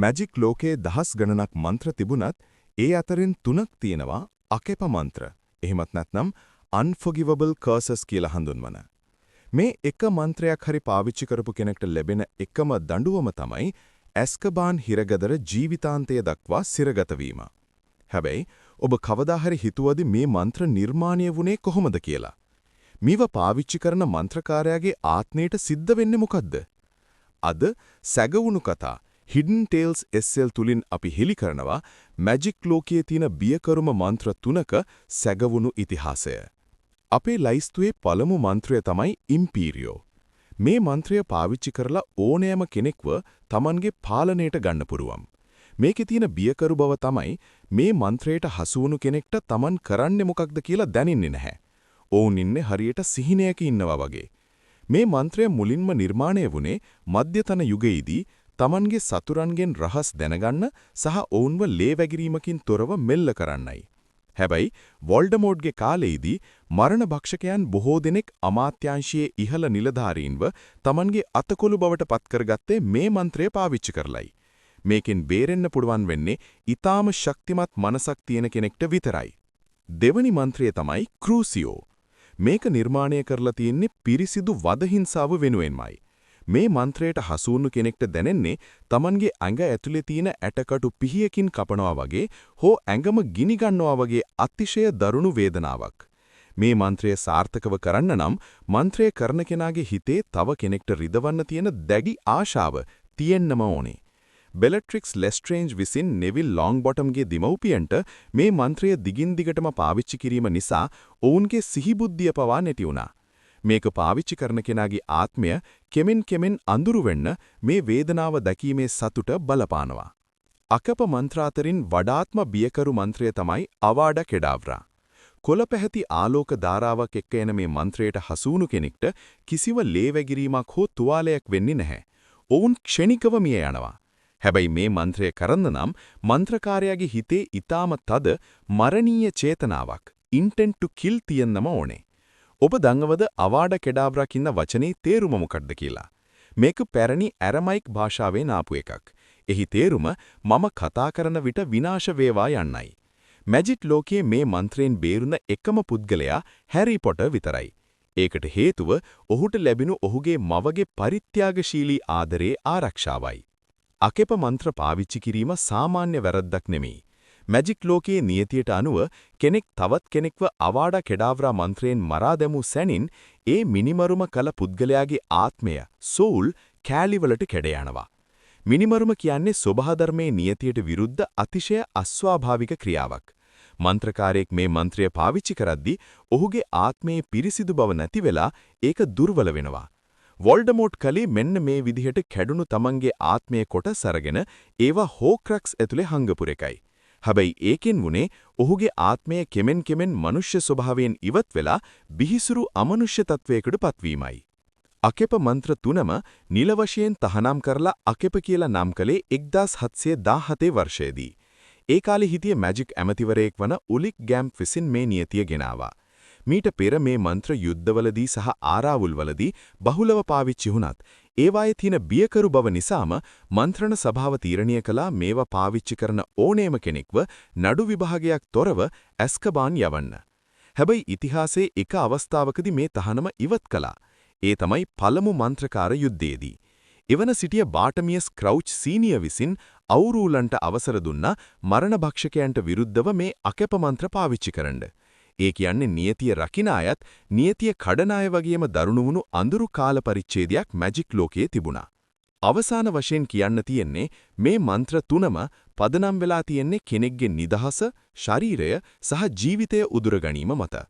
Magic ලෝකයේ දහස් ගණනක් මන්ත්‍ර තිබුණත් ඒ අතරින් තුනක් තියෙනවා අකැප මන්ත්‍ර. එහෙමත් නැත්නම් unforgivable curses කියලා හඳුන්වන. මේ එක මන්ත්‍රයක් හරි පාවිච්චි කරපු කෙනෙක්ට ලැබෙන එකම දඬුවම තමයි ඇස්කබාන් හිරගෙදර ජීවිතාන්තය දක්වා සිරගත වීම. හැබැයි ඔබ කවදා හරි හිතුවද මේ මන්ත්‍ර නිර්මාණය වුණේ කොහොමද කියලා? මේව පාවිච්චි කරන මන්ත්‍රකාරයාගේ ආත්මයට සිද්ධ වෙන්නේ මොකද්ද? අද සැඟවුණු කතා Hidden Tales SL තුලින් අපි හෙළි කරනවා මැජික් ලෝකයේ තියෙන බියකරුම මන්ත්‍ර තුනක සැඟවුණු ඉතිහාසය. අපේ ලයිස්තුවේ පළමු මන්ත්‍රය තමයි ඉම්පීරියෝ. මේ මන්ත්‍රය පාවිච්චි කරලා ඕනෑම කෙනෙක්ව තමන්ගේ පාලනයට ගන්න පුළුවන්. මේකේ තියෙන බියකරු බව තමයි මේ මන්ත්‍රයට හසු වුණු කෙනෙක්ට තමන් කරන්නේ මොකක්ද කියලා දැනෙන්නේ නැහැ. ඔවුන් ඉන්නේ හරියට සිහිනයක ඉන්නවා වගේ. මේ මන්ත්‍රය මුලින්ම නිර්මාණය වුණේ මධ්‍යතන යුගයේදී තමන්ගේ සතුරන්ගෙන් රහස් දැනගන්න සහ ඔවුන්ව ලේ වැගිරීමකින් තොරව මෙල්ල කරන්නයි. හැබැයි වොල්ඩමෝට්ගේ කාලයේදී මරණ භක්ෂකයන් බොහෝ දෙනෙක් අමාත්‍යාංශයේ ඉහළ නිලධාරීන්ව තමන්ගේ අතකොළු බවට පත් කරගත්තේ මේ මන්ත්‍රය පාවිච්චි කරලයි. මේකෙන් බේරෙන්න පුළුවන් වෙන්නේ ඊටාම ශක්තිමත් මනසක් තියෙන කෙනෙක්ට විතරයි. දෙවනි මන්ත්‍රය තමයි ක්‍රූසියෝ. මේක නිර්මාණය කරලා තියෙන්නේ පිරිසිදු වද හිංසාව වෙනුවෙන්මයි. මේ මන්ත්‍රයට හසු වුණු කෙනෙක්ට දැනෙන්නේ තමන්ගේ ඇඟ ඇතුලේ තියෙන ඇටකටු පිහියකින් කපනවා වගේ හෝ ඇඟම ගිනි ගන්නවා වගේ අතිශය දරුණු වේදනාවක්. මේ මන්ත්‍රය සාර්ථකව කරන්න නම් මන්ත්‍රය කරන කෙනාගේ හිතේ තව කෙනෙක්ට රිදවන්න තියෙන දැඩි ආශාව තියෙන්නම ඕනේ. බෙලට්‍රික්ස් ලෙස්ට්‍රේන්ජ් විසින් නෙවිල් ලොන්ග්බොටම්ගේ දෙමව්පියන්ට මේ මන්ත්‍රය දිගින් දිගටම පාවිච්චි කිරීම නිසා ඔවුන්ගේ සිහිබුද්ධිය පවා නැති වුණා. මේක පාවිච්චි කරන කෙනාගේ ආත්මය කෙමෙන් කෙමෙන් අඳුරු වෙන්න මේ වේදනාව දැකීමේ සතුට බලපානවා. අකැප මන්ත්‍ර අතරින් වඩාත්ම බියකරු මන්ත්‍රය තමයි අවාඩ කෙඩාව්රා. කොළ පැහැති ආලෝක ධාරාවක් එක්ක එන මේ මන්ත්‍රයට හසු වුණු කෙනෙක්ට කිසිව ලේ වැගිරීමක් හෝ තුවාලයක් වෙන්නේ නැහැ. ඔවුන් ක්ෂණිකව මිය යනවා. හැබැයි මේ මන්ත්‍රය කරන්න නම් මන්ත්‍රකාරයාගේ හිතේ ඊටාම තද මරණීය චේතනාවක්, intent to kill, තියෙන්නම ඕනේ. ඔබ දන්නවද අවාඩ කෙඩාව්රා කියන වචනේ තේරුම මොකක්ද කියලා? මේක පැරණි ඇරමයික් භාෂාවෙන් ආපු එකක්. එහි තේරුම මම කතා කරන විට විනාශ වේවා යන්නයි. මැජික් ලෝකයේ මේ මන්ත්‍රයෙන් බේරුණ එකම පුද්ගලයා හැරි පොටර් විතරයි. ඒකට හේතුව ඔහුට ලැබුණු ඔහුගේ මවගේ පරිත්‍යාගශීලී ආදරයේ ආරක්ෂාවයි. අකැප මන්ත්‍ර පාවිච්චි කිරීම සාමාන්‍ය වැරද්දක් නෙමෙයි. මැජික් ලෝකයේ නියතියට අනුව කෙනෙක් තවත් කෙනෙක්ව අවාඩා කෙඩාව්රා මන්ත්‍රයෙන් මරා දැමූ සැනින් ඒ මිනිමරුම කළ පුද්ගලයාගේ ආත්මය, සෝල්, කෑලිවලට කැඩ යනවා. මිනිමරුම කියන්නේ ස්වභාවධර්මයේ නියතියට විරුද්ධ අතිශය අස්වාභාවික ක්‍රියාවක්. මන්ත්‍රකාරයෙක් මේ මන්ත්‍රය පාවිච්චි කරද්දී ඔහුගේ ආත්මයේ පිරිසිදු බව නැති වෙලා ඒක දුර්වල වෙනවා. වොල්ඩමෝට් කලේ මෙන්න මේ විදිහට කැඩුණු තමන්ගේ ආත්මයේ කොටස් අරගෙන ඒවා හෝක්‍රක්ස් ඇතුලේ හංගපු එකයි. හැබැයි ඒකෙන් වුණේ ඔහුගේ ආත්මය කෙමෙන් කෙමෙන් මනුෂ්‍ය ස්වභාවයෙන් ඉවත් වෙලා බිහිසුරු අමනුෂ්‍ය තත්වයකට පත්වීමයි. අකැප මන්ත්‍ර තුනම නිල වශයෙන් තහනම් කරලා අකැප කියලා නම් කළේ 1717 වර්ෂයේදී. ඒ කාලේ හිටිය මැජික් ඇමතිවරයෙක් වන උලික් ගැම්ප් විසින් මේ නියතිය ගෙනාවා. මීට පෙර මේ මන්ත්‍ර යුද්ධවලදී සහ ආරාවුල්වලදී බහුලව පාවිච්චි වුණත්, ඒවායේ තියෙන බියකරු බව නිසාම මන්ත්‍රණ සභාව තීරණය කළා මේවා පාවිච්චි කරන ඕනෑම කෙනෙක්ව නඩු විභාගයක් තොරව ඇස්කබාන් යවන්න. හැබැයි ඉතිහාසයේ එක අවස්ථාවකදී මේ තහනම ඉවත් කළා. ඒ තමයි පළමු මන්ත්‍රකාර යුද්ධයේදී. එවන සිටිය බාටමියස් ක්‍රවුච් සීනියර් විසින් අවුරූලන්ට අවසර දුන්නා මරණ භක්ෂකයන්ට විරුද්ධව මේ අකැප මන්ත්‍ර පාවිච්චි කරන්න. ඒ කියන්නේ නියතිය රකින අයත් නියතිය කඩන අය වගේම දරුණු වුණු අඳුරු කාල පරිච්ඡේදයක් මැජික් ලෝකයේ තිබුණා. අවසාන වශයෙන් කියන්න තියෙන්නේ මේ මන්ත්‍ර තුනම පදනම් වෙලා තියෙන්නේ කෙනෙක්ගේ නිදහස, ශරීරය සහ ජීවිතය උදුර ගැනීම මත.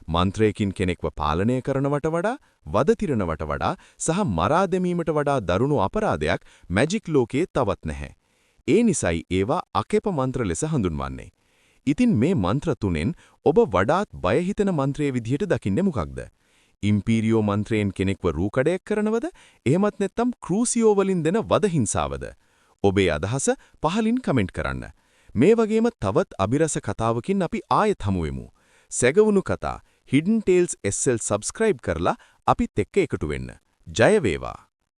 මන්ත්‍රයකින් කෙනෙක්ව පාලනය කරනවට වඩා, වද තිරනවට වඩා සහ මරා දැමීමට වඩා දරුණු අපරාධයක් මැජික් ලෝකයේ තවත් නැහැ. ඒ නිසයි ඒවා අකැප මන්ත්‍ර ලෙස හඳුන්වන්නේ. ඉතින් මේ මන්ත්‍ර තුනෙන් ඔබ වඩාත් බය හිතෙන මන්ත්‍රයේ විදිහට දකින්නේ මොකක්ද? ඉම්පීරියෝ මන්ත්‍රයෙන් කෙනෙක්ව රූකඩයක් කරනවද? එහෙමත් නැත්නම් ක්‍රූසියෝ වලින් දෙන වද හිංසාවද? ඔබේ අදහස පහලින් කමෙන්ට් කරන්න. මේ වගේම තවත් අභිරස කතාවකින් අපි ආයෙත් හමු වෙමු. සැඟවුණු කතා Hidden Tales SL subscribe කරලා අපිත් එක්ක එකතු වෙන්න. ජය වේවා.